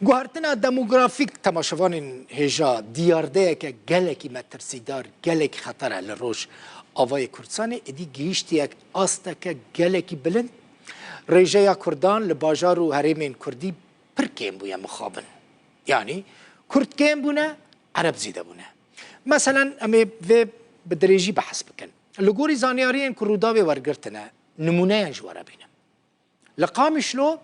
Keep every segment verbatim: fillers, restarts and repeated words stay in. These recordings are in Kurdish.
Guhertina demografîk temaşevanên hêja diyardeyeke gelekî metirsîdar, gelekî xeter e li Rojavayê Kurdistanê, êdî gihîştiyek asteke gelekî bilind. Rêjeya Kurdan li bajar û herêmên Kurdî pir kêm bûye mixabin. Yanî Kurd kêm bûne, Ereb zêde bûne. Meselen, em ê vê bi dirêjî behs bikin. Li gorî zanyariyên ku Rûdawê wergirtine, nimûneyan ji we re bînim. Li Qamişlo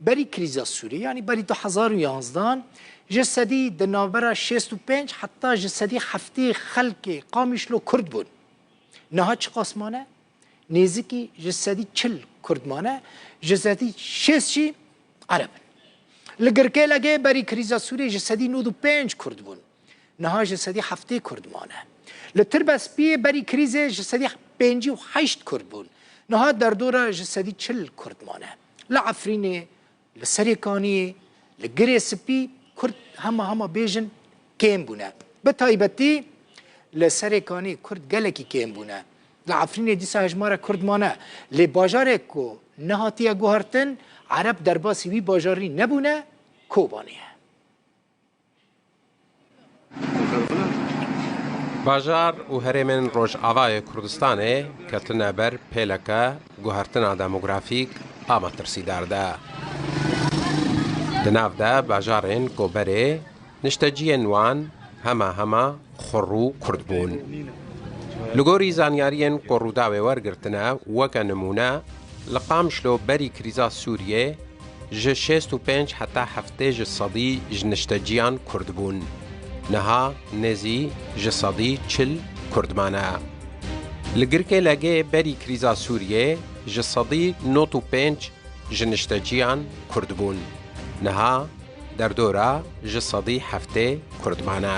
berî krîza Sûriyê, yanî berî du hezar û yanzdehan, ji sedî di navbera şêst û pênc heta ji sedî heftê xelkê Qamişlo Kurd bûn. Niha çiqas mane? Nêzîkî ji sedî çil Kurd mane, ji sedî şêst jî Ereb in. Li Girkêlegê berî krîza Sûriyê ji sedî nod û pênc Kurd bûn. Niha ji sedî heftê Kurd mane. Li Tirbespiyê berî krîzê ji sedî pêncî û heşt Kurd bûn. Niha derdora ji sedî çil Kurd mane. Li Efrînê, li Serêkaniyê, li Girê Spî Kurd hema hema bêjin kêm bûne. Bi taybetî li Serêkaniyê Kurd gelekî kêm bûne. Li Efrînê dîsa hejmara Kurd mane. Lê bajarek ku nehatiye guhertin, Ereb derbasî wî bajarî nebûne, Kobanê ye. Bajar û herêmên Rojavayê Kurdistanê ketine ber pêleke guhertina demografîk a metirsîdar de. Di nav de bajarên ku berê nişteciyên wan hema hema xurû Kurd bûn. Li gorî zanyariyên ku Rûdawê wergirtine, weke nimûne, li Qamişlo berî krîza Sûriyê, ji şêst û pênc heta heftê ji sedî ji nişteciyan Kurd bûn. Niha nêzî ji sedî çil Kurd mane. Li Girkêlegê berî krîza Sûriyê ji sedî nod û pênc ji nişteciyan Kurd bûn. Niha derdora ji sedî heftê Kurd mane.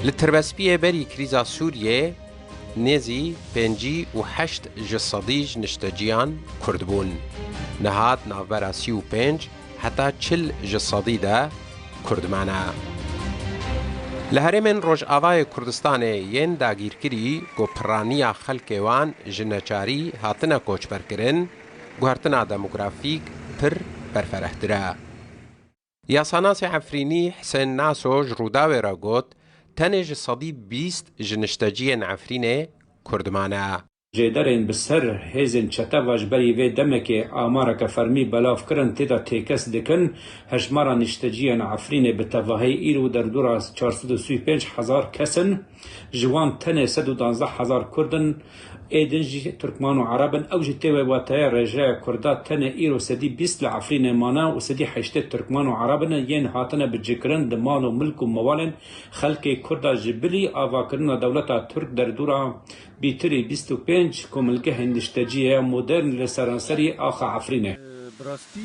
Li Tirbespiyê berî krîza Sûriyê, nêzî pêncî û heşt ji sedî ji nişteciyan Kurd bûn. Niha di navbera sî û pênc heta çil ji sedî de Kurd mane. Li herêmên Rojavayê Kurdistanê yên dagîrkirî ku piraniya xelkê wan ji neçarî hatine koçberkirin, guhertina demografîk pir berferehtir e. Yasanasê Efrînî Hisên Naso ji Rûdawê re got, tenê ji sedî bîst ji nişteciyên Efrînê Kurd mane. Jêderên bi ser hêzên çeteva ji berî vê demekê amareke fermî belav kirin, tê de têkes dikin, hejmara nişteciyên Efrînê bi tevahî îro derdora çar sed û sî û pênc hezar kes in. Ji wan tenê sed û duwazdeh hezar Kurd in, ê din jî Tirkman û Ereb in. Ew jî tê wê wateyê rêjeya Kurda tenê îro sedî bîst li Efrînê mane û sedî heştê Tirkman û Ereb in yên hatine bicikirin di mal û milk û mewalên xelkê Kurda ji bilî avakirina dewleta Tirk derdora bîtirî bîst û pênc komilgehên niştecî ya modern li seranserî axa Efrînê.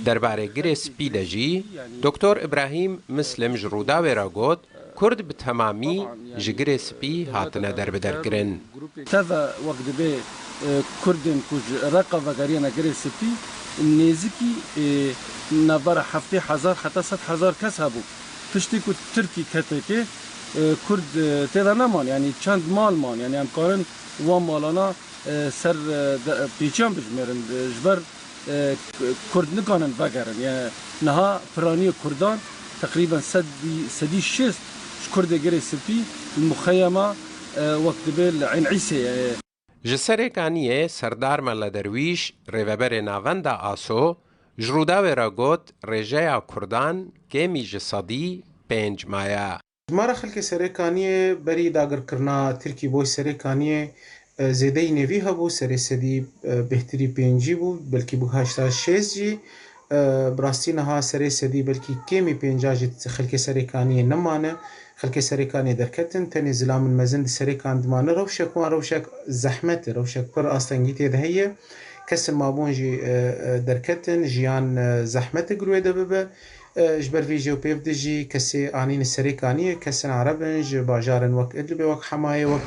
Derbarê Girê Spî de jî Doktor Îbrahîm Mislim ji Rûdawê re got, Kurd bi temamî ji Girê Spî hatine derbiderkirin. Teve wek dibê, e, Kurdên ku ji Reqa vegeriyane Girê Spî nêzîkî, e, navbera heftê hezar heta sed hezar kes hebû. Piştî ku Tirkî keteke, e, Kurd, e, tê de neman, yanî çend mal man, yanî em karin wan malana, e, ser, e, de, pêçiyan bijmêrin, e, ji ber, e, K-, Kurd nikanin vegerin. Yanî niha piraniyê Kurdan teqrîben sedî, sedî şêst ji Kurdê Girê Spî li muxeyema, e, wek dibê li Eyn Îsê ye. Ji Serêkaniyê Serdar Mele Derwîş, rêveberê Navenda Aso, ji Rûdawê re got, rêjeya Kurdan kêmî ji sedî pênc maye. Jimara xelkê Serêkaniyê berî dagirkirina Tirkî bo Serêkaniyê, e, zêdeyî nêvî hebû, serê sedî, e, bêhtirî pêncî bû, belkî bû heşta şêst jî. E, bi rastî niha serê sedî belkî kêmî pênca ji xelkê Serêkaniyê nemane. Xelkê Serêkaniyê derketin, tenê zilamên mezin di Serêkan dimane. Rewşek wan rewşek zehmet e, rewşek pir astengî tê de heye. Kesên mabûn jî, e, e, derketin, jiyan, e, zehmet e girwê de bibe. E, ji ber vê jî û pê ve jî kesê anîne Serêkaniyê, kesên Ereb in, ji bajarên wek Idlibê, wek Hemayê, wek.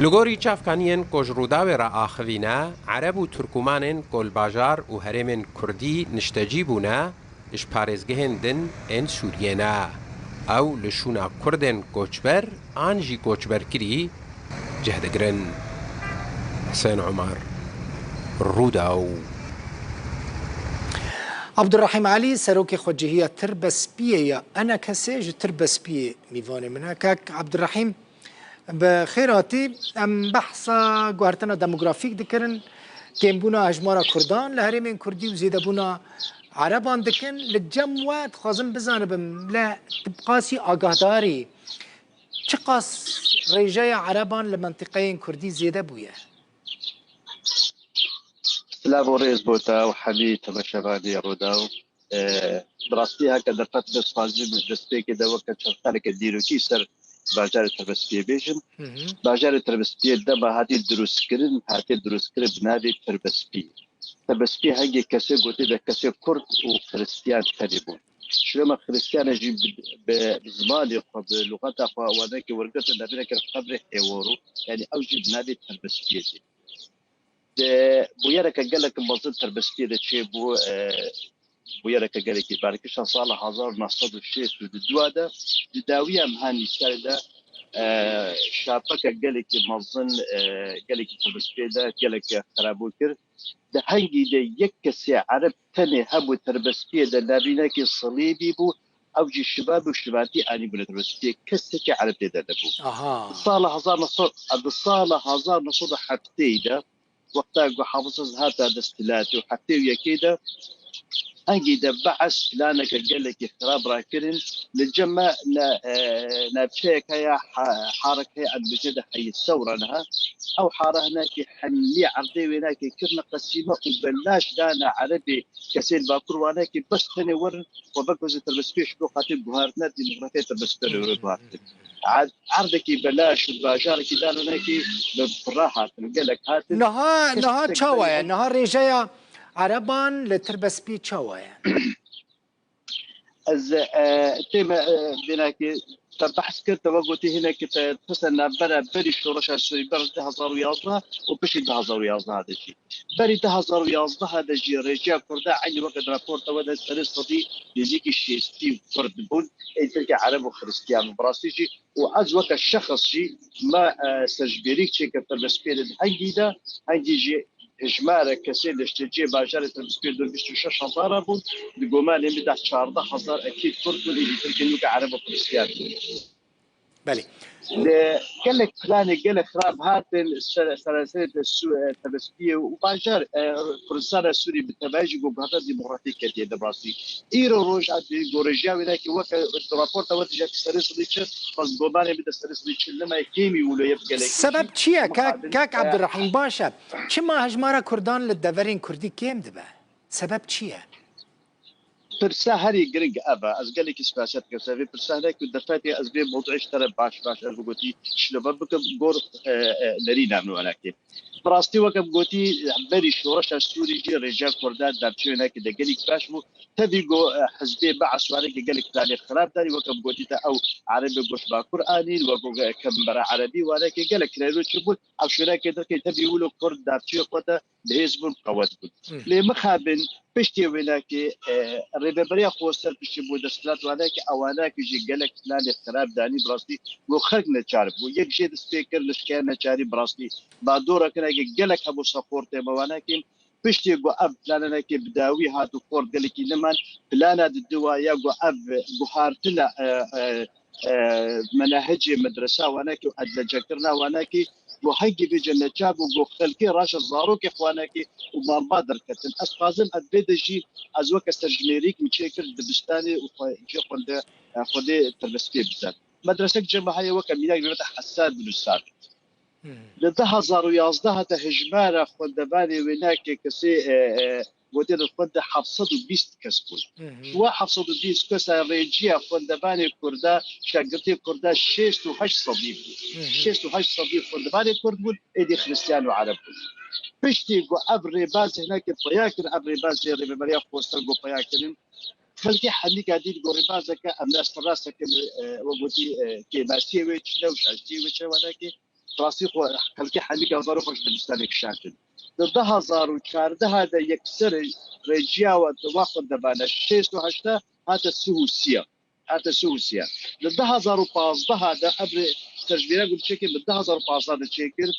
Li gorî çavkaniyên ku ji Rûdawê re axivîne, Ereb û Tirkûmanên ku li bajar û herêmên Kurdî niştecî bûne, ji parêzgehên din ên Sûriyê ne. Ew li şûna Kurdên koçber an jî koçberkirî cih digirin. Hisên Omer, Rûdaw. Abdurrahîm Elî, serokê xwecihiya Tirbespiyê ya ENKSê, ji Tirbespiyê mîvanê min e. Kak Abdurrahîm, bi xêr hatî. Em behsa guhertina demografîk dikirin, kêmbûna hejmara Kurdan li herêmên Kurdî û zêdebûna Ereban dikin. Li cem we dixwazim bizanibim, li, tu bi qasî agahdarî, çiqas rêjeya Ereban li mentiqeyên Kurdî zêde bûye? Silav û rêz bo te û hemî temaşevanê Rûdaw. E, bi rastî heke derfet be, dixwazim destpêkê de weke çend xeleke dîrokî ser bajarê Tirbespiyê bêjim. Hı hı. Bajarê Tirbespiyê dema hatî dirustkirin, hatiye dirustkirin bi navê Tirbespî. Tirbespî hengê kesê gotê de kesê Kurd û Xiristiyan tenê bûn. Şiloma Xiristiyan jî bi, bi, bi zimanê xwe, bi luxeta xwe, wanekê wergirtin, navê nekir qebrê hêworo. Yanî ew jî bi navê Tirbespiyê tê. Di bûyereke gelek mezin Tirbespiyê de çêbû, e, bûyereke gelekî berkişa sala hezar neh sed û şêst û du de, di dawiya meha nîskarê de, e, şapeke gelekî mezin, e, gelekî Tirbespiyê de gelek xirabû kir. Di hengî de yek kesê Ereb tenê hebû Tirbespiyê de, navînekê Silêbî bû, ew jî şiva bû, şivatî anîbûne Tirbespiyê, kesekî Ereb tê de nebû. Aha. Di sala hezar neh sed, di sala hezar neh sed û heftê de, wexta ku Hafîz hate dest hilatê û heftê û yekê de, hengî de Bees planeke gelekî xirab rakirin, li cem me ne, e, navçeyek heye, ha-, harek heye, em dibêjin de Heyî Sewra niha. Ew hare hinekî hemî erdê wênekê kirine qesîme û belaş dane Erebê kesên Bakur wanekê bes tenê werin xwe vek wezê Tirbespiyê ji bo xatir guhartina demokratiyê Tirbespiyê re guhartin. Erd-, erdekî belaş û bajarekî dane hinekî bi pira hatin û gelek hatin. Niha, niha çawa ye? Niha rêjeya Ereban li Tirbespiyê çawa ye? Ez, e, tême, e, vênakê te behs kir, te ve gotî hinekî te dixiste navbera berî şoreşa Sûrî, ber du hezar û yazdeh û piştî du hezar û yazdeh de jî. Berî du hezar û yazdeh de jî rêjeya Kurda eynî weke di raporta we de serê sedî nêzîkî şêstî Kurd bûn, ê Tirkê Ereb û Xiristiyan bûn. Bi rastî jî û ez weke şexs jî me, e, serjibêrîk çêkir Tirbespiyê de di hengî de, hengî jî hejmara kesê li şteciyê bajarê Tirbespiyê du bîst û şeş hezar bûn, di gomanê min de çardeh hezar ekîd Kurd bûn, êdî Tirkên weke Ereb û Xiristiyan bûn. Belê. Li gelek planê gelek xirab hatin ser-, seranserê de Sû-, e, Tirbespiyê û bajar, e, Kurdistana Sûrî bi tevayî jî guhata demokratîk ketiye di rastî. Îro roj a di gorêjiya wênekê weke di raporta we dijî serê sedî çil, bes gomanê min de serê sedî çil nima kêmî wilo ye bi gelekî jî. Sebeb çi ye, kak, mixabin, kak e, Abdurrahîm, baş e? Çima hejmara Kurdan li deverên Kurdî kêm dibe? Sebeb çi ye? Pirsa herî giring ev e. Ez gelekî spasiya dikim ser vê pirsa, hinekî ku derfetê ez vê mewduê ji te re baş baş ez bigotî şilova bikim, gor, e, e, nerîna min wenekê. Bi rastî weke min gotî, berî şoreşa Sûrî jî rêjeya Kurda di navçeyê hinekî de gelek baş bû. Tevî ku, e, hizbê Bees wanekê gelek planê xirab danî, weke min gotî te ew Erebê goş Bakur anîn, weke kembera Erebî wanekê gelek kirêro çêbûn. Ev şoreşê Tirkiyê tevî wilo Kurd di navçeyê xwe de bi hêz bûn, qewet bûn. Hı. Lê mixabin piştî wênekê, e, rêveberiya xweser piştî bû desthilat wanekê, ew wanekê jî gelek planê xirab danî, bi rastî ku xelk neçar bû. Yek jê dest pê kir, leşkeya neçarî bi rastî. Badora kinekê gelek hebû ser xortê me wanekê. Piştî ku ev planekê bi dawî hat û xort gelekî neman, plana di dua ya ku ev guhartina, e, e, e, menahecê medresa wanekê û edlecekirina wanekê, ku hengî vêce neçar bû, ku xelkê raşa zarokê xwe wanekê û malbat derketin. Ez dixwazim ez vê de jî ez weke serjimêrîk min çêkir dibistanê û xwe, cê xwende, e, xwedê Tirbespiyê bizan. Medresek cem me heye weke mînak bibete Hesad bin Sabit. Hmm. Li du hezar û yazdeh de hejmara xwendevanê wênekê kesê, e, e, gotê li xwende heft sed û bîst kes bûn. Hı hı. Ji we heft sed û bîst kesa rêciya xwendevanê Kurda, şagirtê Kurda şêst û heşt sedî bû. Hı hı. Şêst û heşt sedî xwendevanê Kurd bûn, êdî Xiristiyan û Ereb bûn. Piştî ku ev rêbazê hinekê peya kir, ev rêbazê rêveberiya xweser ku peya kirin, xelkê hemîka dît ku rêbazeke em ne serrasteke, e, we gotî, e, kêmasiyê wê çi ne û şaştiyê wê çi ne wanekê. Rastî xwe xelkê hemîka zarok xwe ji dibistanê kişandin. Di du hezar û çardeh de yekser rêciya we di wa xwendevana şêst û heşt hate sih û sî ye. Hate sih û sî ye. Di du hezar û pazdeh de ev rê serjimêrek ku çêkir, bi du hezar û pazdeh de çêkir,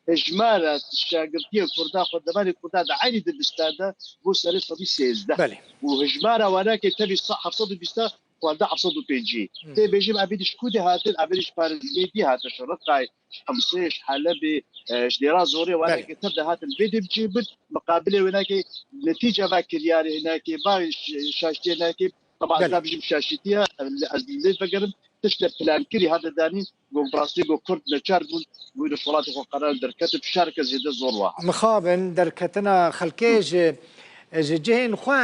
hejmara şagirtiya Kurda, xwendevanê Kurda di eynî dibistana de bû serê sedî sêzdeh. Belê. Û hejmara wanakê tevî se-, heft sed û bîst e, xwende heft sed û pêncî. Hmm. Tê bêjim, evî ji ku de hatin, evî ji parêzgehê dî hatin, ji Riqayê, ji Himsê, ji Helebê, e, ji Dêra Zorê, Belê. wanakê tev de hatin vê dê bi cî bin, miqabilê wênakê netîca va kiryarê hinakê, va ş-, şaştiyê hinakê, teba ez Belê. nabijim şaşîtiye, ez li vê vegerim, tişte plankirî hate danîn, ku bi rastî ku Kurd neçar bûn, wî li welatê xwe qerar derketin, şer ke zêde zor wa. Mixabin derketina xelkê ji, ji cihên xwe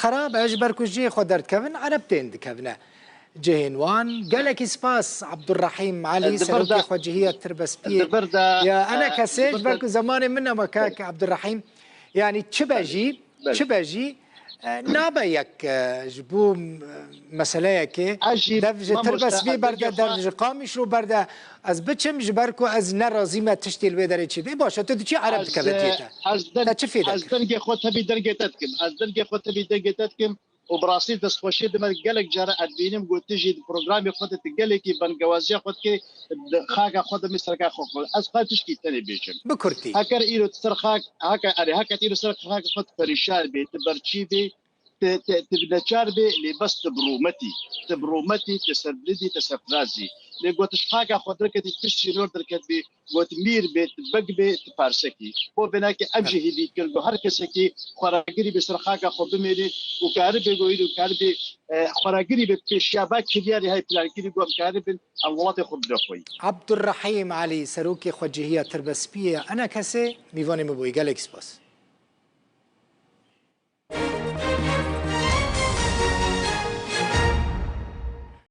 xerab e, ji ber ku cihê xwe derdikevin, Ereb tên dikevine cihên wan. Gelekî spas Abdurrahîm Elî, Di vir de, Serokê Xwecihiya Tirbespiyê di vir de, ya e, ENKSê, di vir ji ber de ku zemanê min nema kak Belê. Abdurrahîm. Yanî çi be Belê. jî, Belê. çi be jî, e, nabe yek, e, ji bo, e, meseleyekê. Ez jî, Dev ji mamoste, Tirbespiyê ez berde, dengê dev xwe ji Qamîşlo berde. Ez biçim ji ber ku ez ne razî me tiştê li wê derê çêbe. Baş e, tu diçî Ereb Ez, dikeve e, cihê te. ez deng-, Te çi fêde ez kir? dengê xwe tevî dengê te dikim. Ez dengê xwe tevî dengê te dikim. Û bi rastî destxweşiyê dime gelek cara ez dibînim ku tu jî di programê xwe de tu gelekî bengewaziya xwe dikê, di xaka xwe de min sereka xwe xwe. Ez xwe tişkî tenê bêjim. Bi kurtî. Heker îro tu ser xak, heke, erê, heke tu îro ser xaka xwe tu perîşan bê, tu berçî bê, tu, tu, tu neçar bê, lê bes tu bi rûmetî. Tu bi rûmetî, tu serbilindî, tu serfirazî. Lê got tu ji xaka xwe derketî, tu sînor derketbî, got mîr bê, tu beg bê, tu parsekî. Bo vênakê em jî hêvî kir, got her kesekî xweragirî bê ser xaka xwe bimênê û karibê got îro karibê, e, xweragirî bê pêşiya va kiryarê hay plankirî got em karibin, em welatê xwe bide xweyî. Abdurrahîm Elî, Serokê Xwecihiya Tirbespiyê ya ENKSê, mîvanê min bûyî. Gelek spas.